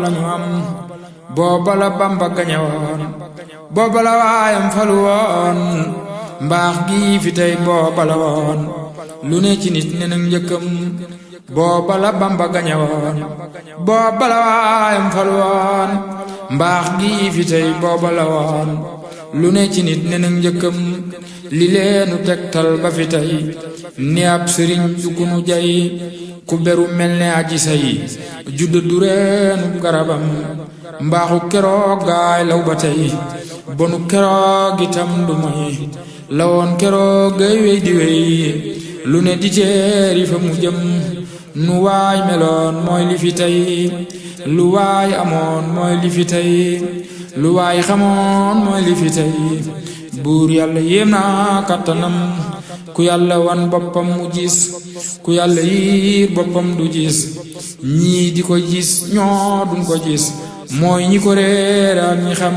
lañu am booba la Bamba gañe woon booba la waayam falu woon mbaax gi fi tey booba la woon lu ne ci nit ne nag njëkkam booba la Bamba gañe woon booba la waayam falu woon mbaax gi fi tey booba la woon lu ne ci nit ne nag njëkkam li leenu tegtal ba fi tey ni ab sëriñ du ku nu jay ku beru mel ne aji say judd du reenu garabam mbaaxu keroog gaay law ba tey bonu keroog itam du moy lawoon keroog gay wey di wey lu ne di teeri fa mu jëm nu waay meloon mooy li fi tey lu waay amoon mooy li fi tey lu waay xamoon mooy li fi tey buur yàlla yéem naa kàttanam ku yàlla wan boppam mu gis ku yàlla yiir boppam du gis ñii di ko gis ñoo duñ ko gis mooy ñi ko réer ak ñi xam